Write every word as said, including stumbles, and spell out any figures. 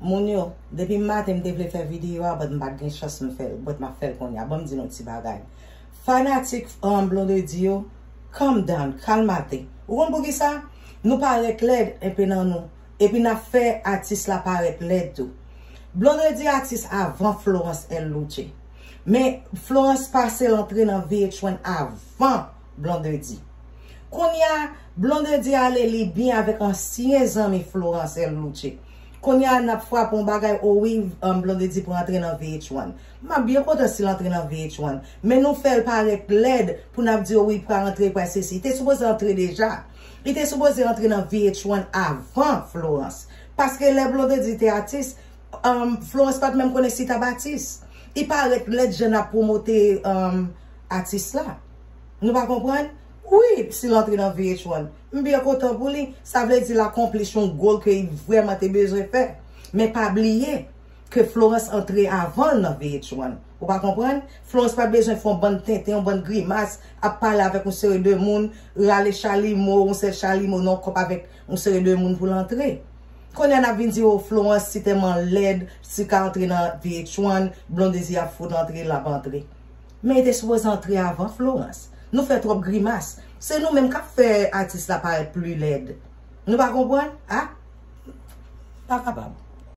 Moun yo, depi maten m te vle fè videyo a, but m pa t gen chans m fè l, but m ap fè l kounye a. Ban m di nou ti bagay. Fanatik um, Blondedy yo, calm down, kalmate. Ou konn poukisa? Nou parèt lèd enpe nan nou. Epi n ap fè atis la parèt lèd tou. Blondedy atis avan Florence L Louche. Men Florence pase l antre nan V H one avan Blondedy. Kounye a, Blondedy ale li byen avèk ansyen zanmi Florence L Louche. Kounye a, n ap frape yon bagay, o wi, um, Blondedy pral antre nan V H one. M ap byen kontan si l antre nan V H one. Men nou fè l parèt lèd pou n ap di, o wi, pral antre, pral sesi. Li te sipoze antre deja. Li te sipoze antre nan V H one avan Florence. Paske lè Blondedy te atis, um, Florence pa t menm konnen si t ap atis. Li parèt lèd jan n ap pwomote um, atis la. Nou pa konprann? Wi, si l antre nan V H one. M byen kontan pou li. Sa vle di l akonplis yon goal ke li vrèman te bezwen fè. Men pa bliye ke Florence antre avan l nan V H one. Ou pa konprann? Florence pa t bezwen fè yon bann tenten, yon bann grimas, ap pale avèk yon seri de moun, rale chalimo, yon sèl chalimo nan kòp avèk yon seri de moun pou l antre. Kounye a n ap vin di, o, Florence si tèlman lèd, si ka antre nan V H one, Blondedy ap fout antre, l ap antre. Men li te sipoze antre avan Florence. Nou fè twòp grimas. Se nou menm k ap fè atis la parèt pli lèd. Nou pa konprann? A? Pa kapab.